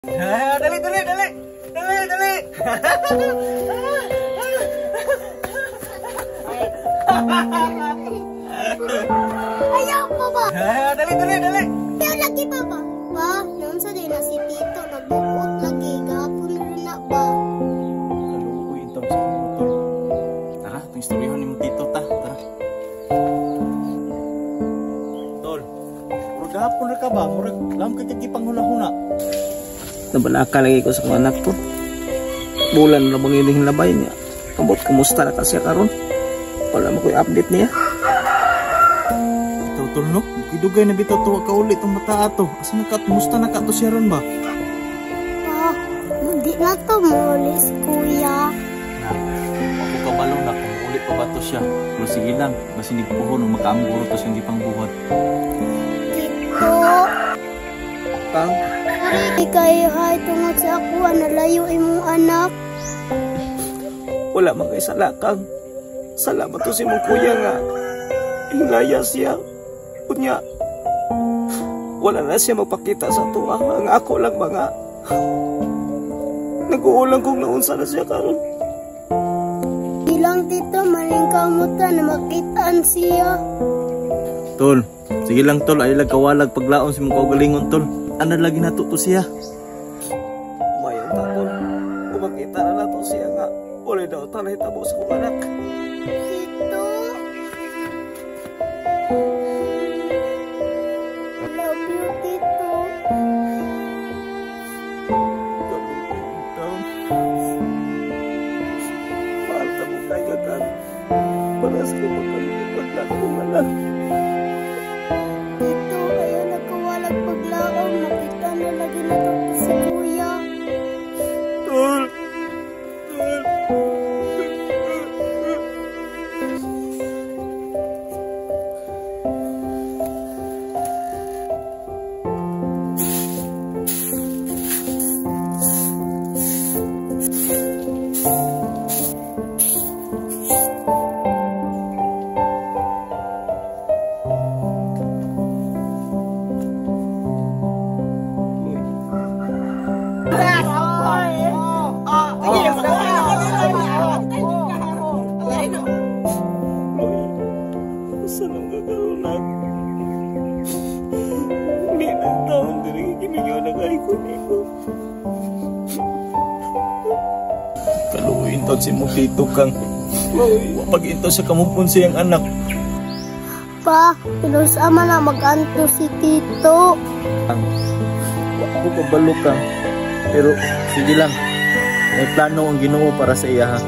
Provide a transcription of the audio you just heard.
Dali, dali, dali. Dali, dali. Ayaw pa ba? Dali, dali, dali. Ayaw lagi pa ba? Pa, naunsa din na si Tito, nagbuot lagi, gahapon rin na ba? Kaluoy intawon sa akong tol. Tara, itong istoryahan ni mong tito ta. Tara. Tol, murag gahapon ra ka ba? Murag lam kay kagipang huna-huna. Nabalaka lagi ko sa akong anak to. Bulan na bang ining labay niya. Ambot, kumusta na ka siya karon? Wala mo ko'y update niya. Ikaw tol no? Kidugay na bitaw tuwa ka ulit ang mata ato. Asa na ka? Kumusta na ka to siya ron ba? Pa, hindi na to muli si Kuya. Na, ako kabalo na kung uli pa ba to siya. Pero sige lang, basinig puhon nung makaamguro to siyang gipangbuhat. Tito, Kang, sorry kay hay tungod sa ako, nalayo imong anak. Wala man kay sala, Kang. Salamat to si mong kuya nga. Hinlaya siya. Unya, wala na siya magpakita sa tuwa. Ang ako lang mga nag-uulang kung naunsa na siya karon. Bilang Tito, maling kamuta na makitaan siya. Tol, sige lang tol, ay lagkawalag paglaon si mong kaugalingon tol. Ano lagi nato to siya? Mayon ta tol, kung makita na nato siya nga, wala daw tanay tabo sa kong anak. Tito, love you, Tito. Mahal ta mo kay Kang. Para sa kong pagkalipad na akong anak. Tito, ayaw nagkawalag paglaon. Makita na lagi na to si Kuya. Tol! Tol! Kaluoy taon si mong tito Kang. Wa pag-intaw sa kamupon siyang anak. Pa, pilos ama na mag-anto si Tito. Kang, wa ko kabalo Kang. Pero sige lang, may plano ang Ginoo para sa iya ha.